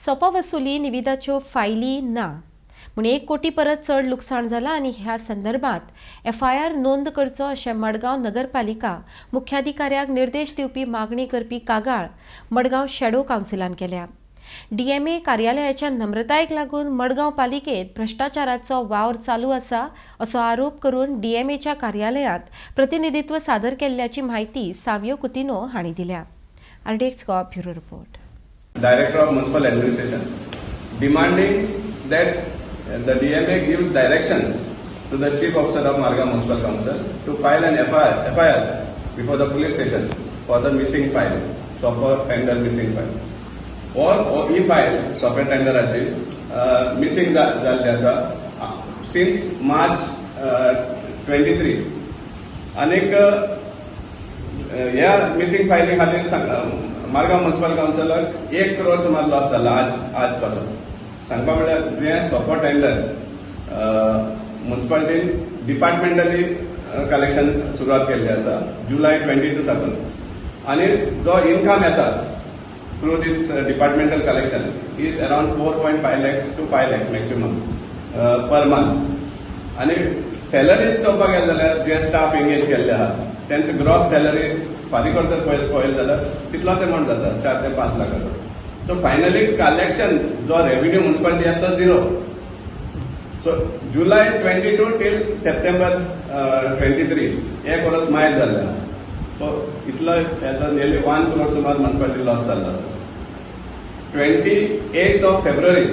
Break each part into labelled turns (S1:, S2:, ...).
S1: सोपो वसुली निविदाच्यो फायली ना म्हूण 1 कोटी परस चड लुकसाण जालां आनी ह्या संदर्भात एफआयआर नोंद करचो अशें मडगांव नगरपालिका मुख्याधिकाऱ्याक निर्देश दिवपी मागणी करपी कागाळ मडगांव शॅडो कावन्सिलान केल्या. डीएमए कार्यालयाच्या नम्रतायेक लागून मडगांव पालिकेत भ्रष्टाचाराचो वावर चालू आसा असो आरोप करून डीएमएच्या कार्यालयांत प्रतिनिधित्व सादर केल्ल्याची म्हायती सावियो कुतिनो हांणी दिल्या. RDX Goa, bureau report.
S2: Director of Municipal Administration, demanding that the DMA gives directions to the Chief Officer of Margao Municipal Council to file an FIR before the police station for the missing file, Sopo tender missing file. Or he file सोपे टेंडराची missing जाल्ली आसा since मार्च 23 आनीक ह्या missing फायली खातीर Margao municipal कावन्सिलाक 1 crore सुमार loss जाला. आज आज पासून सांगपा म्हळ्यार जें सोपो टेंडर म्युन्सिपालिटीन डिपार्टमेंटली कलेक्शन सुरवात केल्ली आसा जुलय 22 साकून आनी जो इनकम येता through this departmental collection is around 4.5 lakhs to 5 lakhs maximum per month. आनी सॅलरीज चोवपाक गेले जाल्यार जे स्टाफ एंगेज केल्ले आहा तेंचे ग्रॉस सॅलरी फारीक करतात पळयले जाल्यार तितलोच एमावंट जाता, 4 ते 5 लाखाचो. सो फायनली कलेक्शन जो रेव्हेन्यू म्युन्सिपालिटी येता तो zero. So July 22 till September 23 एक वर्स मायर जाल्लें आहा. सो इतलो हेजो नियरली 1 करोड सुमार म्युन्सिपालिटी लॉस जाल्लो आसा. 28 of February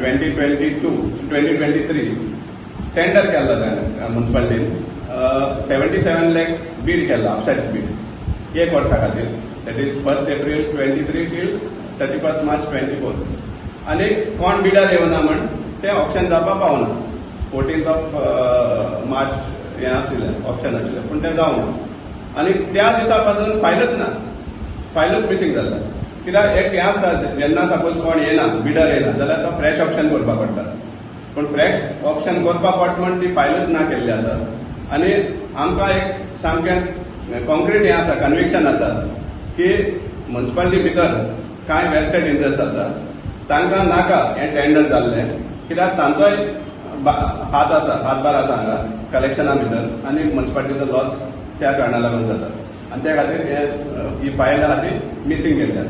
S2: 2022, 2023 tender केल्लो ताणें म्युन्सिपालिटीन, 77 लॅक्स बीड केल्लो, अपसायड बीड एक वर्सा खातीर, that is 1st April 23 till 31st March 24. आनी कोण बिडर येवना म्हण तें ऑक्शन जावपाक पावना. 14th of मार्च हें आशिल्लें, ऑक्शन आशिल्लें, पूण तें जावना आनी त्या दिसा पासून फायलूच ना, फायलूच मिसींग जाल्लें. कित्याक एक हें आसता, जेन्ना सपोज कोण येना, बिडर येना जाल्यार तो फ्रेश ऑक्शन करपाक पडटा, पूण फ्रेश ऑक्शन करपाक पडटा म्हण ती फायलूच ना केल्ली आसा. आनी आमकां एक सामकें कॉन्क्रीट हें आसा, कन्विक्शन आसा की म्युन्सिपालिटी भितर कांय वेस्टेड इंट्रस्ट आसा. तांकां नाका हें टेंडर जाल्लें, कित्याक तांचोय हात आसा, हातभार आसा हांगा कलेक्शना भितर आनी म्युन्सिपालिटीचो लॉस त्या कारणा लागून जाता आनी त्या खातीर हे ही फायल आहा ती मिसींग केल्ली आसा.